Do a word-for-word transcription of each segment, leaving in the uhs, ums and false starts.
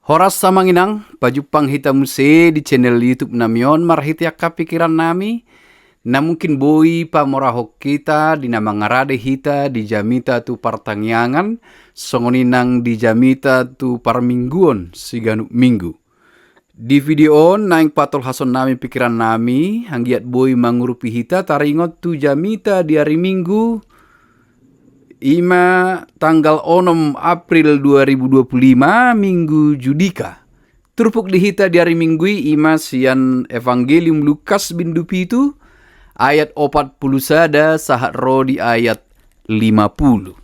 Horas amang inang, pajumpang hita muse di channel YouTube nami on marhite angka pikiran nami, na mungkin boi pamorahon hita di na mangarade hita di jamita tu partangiangan, songon i nang di jamita tu parmingguon siganup minggu. Di video on naeng patolhason nami pikiran nami, anggiat boi mangurupi hita taringot tu jamita di ari Minggu, ima tanggal onom April dua ribu dua puluh lima, Minggu Judika. Turpuk di hita di ari Minggu i ima sian Evangelium Lukas bindu pitu, ayat opat pulu sada sahat ro di ayat lima pulu.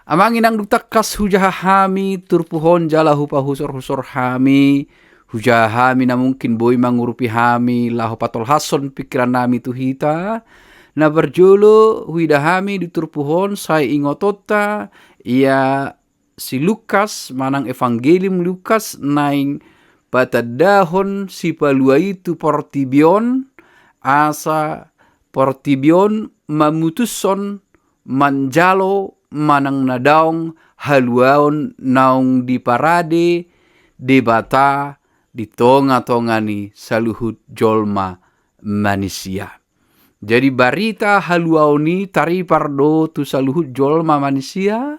Amang inang, dung tangkas hujaha hami turpuk on jala hupahusorhusor hami, hujaha hami na mungkin boi mangurupi hami laho patolhashon pikiran nami tu hita. Na parjolo huida hami di turpuk on sai ingotonta, ia si Lukas manang Evangelium Lukas naeng patandahon Sipalua i tu portibi on, asa portibi on mamutushon manjalo manang na daong haluaon naung diparade Debata di tongatonga ni saluhut jolma manisia. Jadi barita haluaon i taripar do tu saluhut jolma manisia,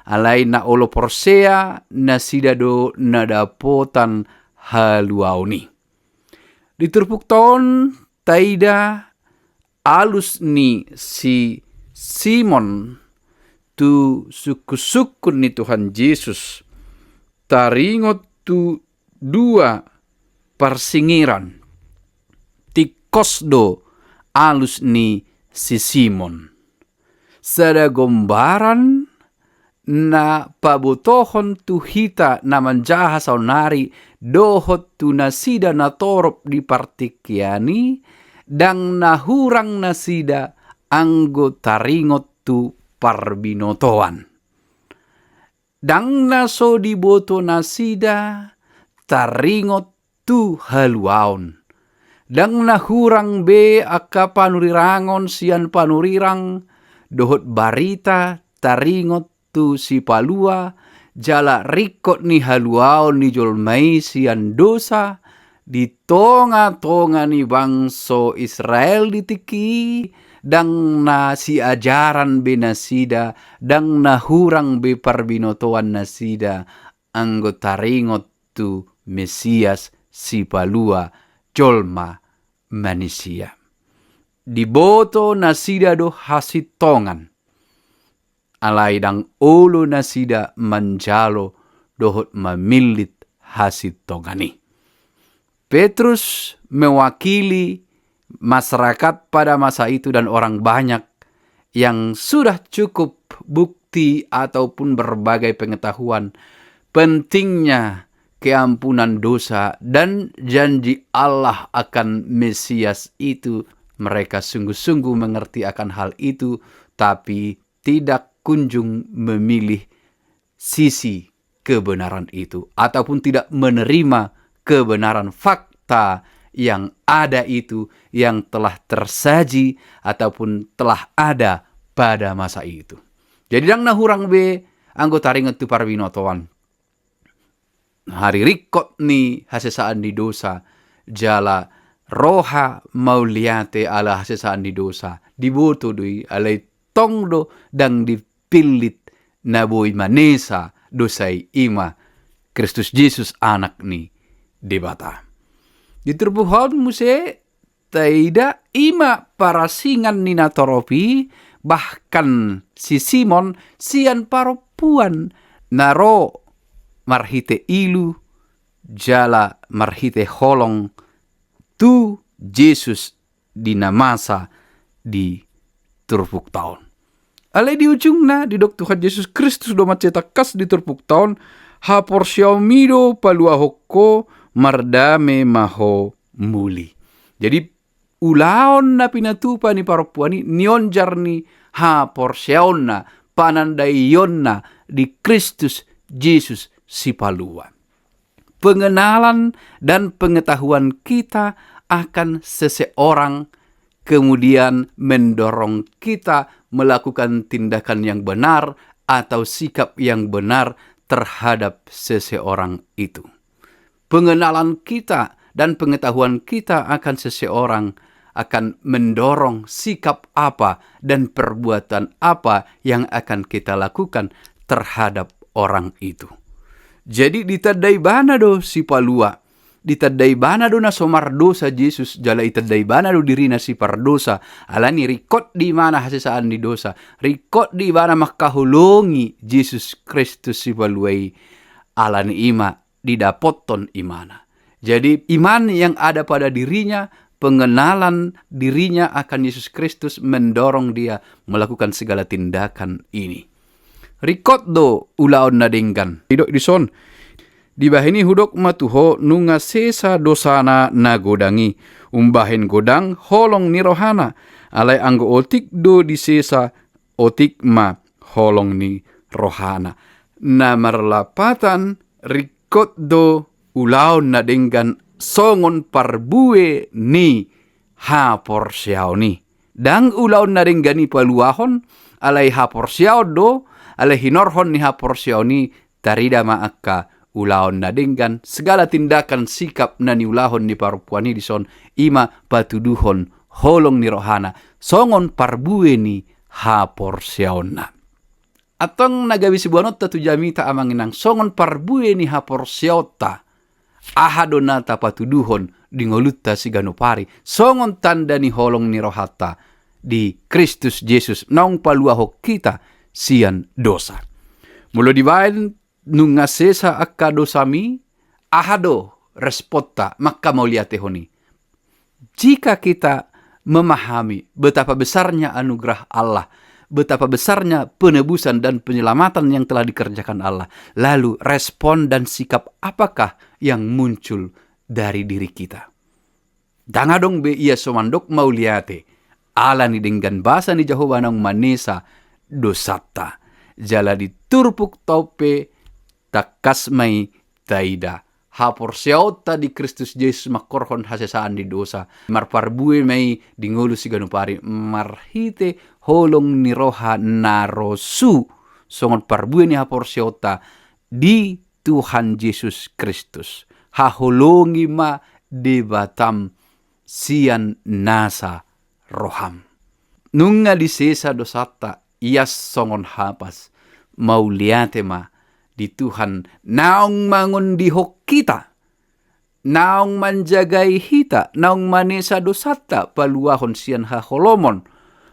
alai na olo porsea nasida do na dapotan haluaon i. Di turpukta on taida alus ni si Simon tu sungkunsungkun ni Tuhan Jesus, taringot tu dua parsingeran. Tingkos do alus ni si Simon. Sada gombaran na pabotohon tu hita na manjaha saonari dohot tu nasida na torop di partingkian i, ndang na hurang nasida anggo taringot tu parbinotoan. Ndang na so diboto nasida taringot tu haluaon. Ndang na hurang be angka panurirangon sian panurirang dohot barita taringot tu Sipalua, jala ringkot ni haluaon ni jolma i sian dosa di tongatonga ni bangso Israel di tingki i, ndang na siajaran be nasida, ndang na hurang be parbinotoan nasida, anggo taringot tu Mesias Sipalua jolma manisia. Diboto nasida do hasintongan, alai ndang olo nasida manjalo dohot mamillit hasintongan i. Petrus mewakili masyarakat pada masa itu dan orang banyak yang sudah cukup bukti ataupun berbagai pengetahuan pentingnya keampunan dosa dan janji Allah akan Mesias itu. Mereka sungguh-sungguh mengerti akan hal itu, tapi tidak kunjung memilih sisi kebenaran itu, ataupun tidak menerima kebenaran fakta yang ada itu, yang telah tersaji ataupun telah ada pada masa itu. Jadi ndang na hurang be anggo taringot tu parbinotoan. Ari ringkot ni hasesaan ni dosa, jala roha mauliate ala hasesaan ni dosa, diboto do i, alai tong do ndang dipillit na boi manesa dosa i, ima Kristus Jesus, Anak ni Debata. Di turpuk on muse taida ima parasingan ni natorop i, bahkan si Simon sian parompuan na ro marhite ilu jala marhite holong tu Jesus di na masa di turpukta on. Alai di ujungna didok Tuhan Jesus Kristus do mansai tangkas di turpukta on, haporseaonmi do paluahon ho, mardame ma ho muli. Jadi ulaon na pinatupa ni parompuan i nionjar ni haporseaonna, panandaionna di Kristus Jesus Sipalua. Pengenalan dan pengetahuan kita akan seseorang kemudian mendorong kita melakukan tindakan yang benar atau sikap yang benar terhadap seseorang itu. Pengenalan kita dan pengetahuan kita akan seseorang akan mendorong sikap apa dan perbuatan apa yang akan kita lakukan terhadap orang itu. Jadi, ditanda ibana do sipalua, ditanda ibana do na so mardosa Jesus, jala itanda ibana do dirina sipardosa, alani ringkot di ibana hasesaan ni dosa, ringkot di ibana mangkaholongi Jesus Kristus sipalua i, alani i ma didapothon ibana. Jadi, iman yang ada pada dirinya, pengenalan dirinya akan Yesus Kristus mendorong dia melakukan segala tindakan ini. Ringkot do ulaon na denggan. Didok dison, dibahen i hudok ma tu ho nunga sesa dosana na godang i, umbahen godang holong ni rohana, alai anggo otik do disesa, otik ma holong ni rohana. Na marlapatan, ringkot do ulaon na denggan songon parbue ni haporseaon i. Ndang ulaon na denggan i paluahon, alai haporseaon do, alai hinorhon ni haporseaon i tarida ma angka ulaon na denggan, segala tindakan sikap na niulahon ni parompuan i dison, i ma patuduhon holong ni rohana, songon parbue ni haporseaonna. Antong na gabe siboanonta tu jamita, amang inang, songon parbue ni haporseaonta, aha do na tapatuduhon di ngolunta siganup ari songon tanda ni holong ni rohanta di Kristus Jesus naung paluahon hita sian dosa. Molo dibaen nunga sesa angka dosami, aha do responta, mangkamauliatehon i? Jika kita memahami betapa besarnya anugerah Allah, betapa besarnya penebusan dan penyelamatan yang telah dikerjakan Allah, lalu respon dan sikap apakah yang muncul dari diri kita? Ndang adong be ia so mandok mauliate, ala ni denggan basa ni Jahowa naung manesa dosanta. Jala di turpuk tau pe tangkas ma i taida haporseaonta di Kristus Jesus mangkorhon hasesaan ni dosa. Marparbue ma i di ngolu siganup ari marhite holong ni roha na rosu songon parbue ni haporseaonta di Tuhan Jesus Kristus. Haholongi ma Debatam sian nasa roham. Nunga disesa dosanta, ias songon hapas. Mauliate ma di Tuhan naung mangondihon hita, naung manjagai hita, naung manesa dosanta paluahon sian haholomon.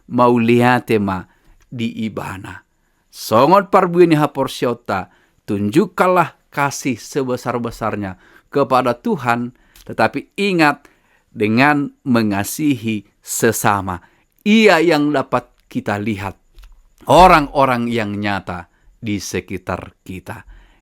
Mauliate ma di Ibana. Songon parbue ni haporseaonta, tunjukkanlah kasih sebesar-besarnya kepada Tuhan, tetapi ingat, dengan mengasihi sesama. Ia yang dapat kita lihat, orang-orang yang nyata di sekitar kita.